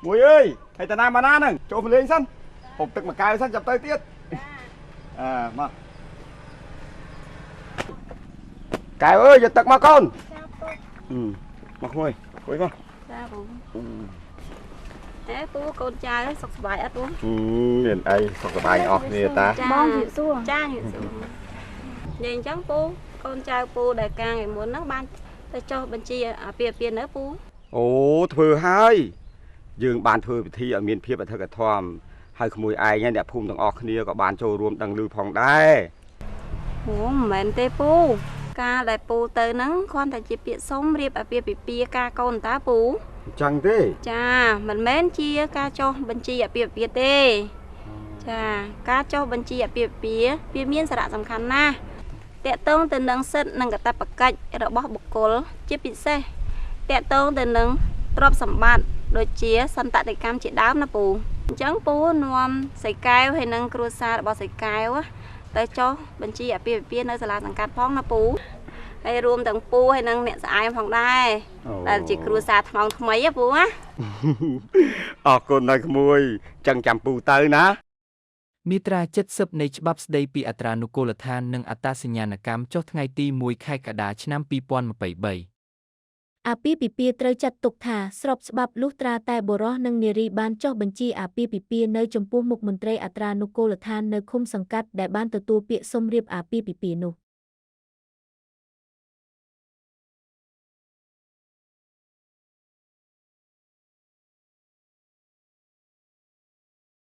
មួយអើយហើយតាណាមកណាហ្នឹងចូលមកលេងសិនហូបទឹកមួយកែវសិនចាប់ទៅទៀតអើមកកែវអើយយកទឹកមកកូន ចាពូ អឺមកក្មួយក្មួយមក ចាពូអេពូកូនចៅសុខសប្បាយអត់ពូ មានអីសុខសប្បាយអស់គ្នាតា បងជំរាបសួរចាជំរាបសួរនិយាយអញ្ចឹងពូកូនចៅពូដែលកាងឯមុនហ្នឹងបានទៅចុះបញ្ជីអាពាហ៍ពិពាហ៍នៅពូ អូធ្វើហើយយើងបានធ្វើពិធីឲ្យមានភាពអធិកអធមហើយក្មួយឯងអ្នកភូមិទាំងអស់គ្នាក៏បានចូលរួមដឹងឮផងដែរ អូមិនមែនទេពូការដែលពូទៅហ្នឹងគ្រាន់តែជាពាក្យសុំរៀបអាពាហ៍ពិពាហ៍ការកូនតាពូ អញ្ចឹងទេ ចាមិនមែនជាការចុះបញ្ជីអាពាហ៍ពិពាហ៍ទេចាការចុះបញ្ជីអាពាហ៍ពិពាហ៍វាមានសារៈសំខាន់ណាស់តកតងទៅនឹងសិទ្ធិនិងកាតព្វកិច្ចរបស់បុគ្គលជាពិសេសតកតងទៅនឹងទ្រព្យសម្បត្តិដូចជាសន្តតិកម្មជាដើមណាពូអញ្ចឹងពូនាំសីកែវហើយនិងគ្រួសាររបស់សីកែវទៅចុះបញ្ជីអាពាហ៍ពិពាហ៍នៅសាលាសង្កាត់ផងណាពូហើយរួមទាំងពូហើយនិងអ្នកស្អែមផងដែរដែលជាគ្រួសារថ្នងថ្មីហ៎ពូណា អរគុណដល់ក្មួយចឹងចាំពូទៅណា មាត្រា70នៃច្បាប់ស្តីពីអត្រានុកូលដ្ឋាននិងអត្តសញ្ញាណកម្មចុះថ្ងៃទី1ខែកក្កដាឆ្នាំ2023 អាពាហ៍ពិពាហ៍ត្រូវចាត់ទុកថាស្របច្បាប់លុះត្រាតែបុរសនិងនារីបានចុះបញ្ជីអាពាហ៍ពិពាហ៍នៅចំពោះមុខមន្ត្រីអត្រានុកូលដ្ឋាននៅឃុំសង្កាត់ដែលបានទទួលពាក្យសុំរៀបអាពាហ៍ពិពាហ៍នោះ។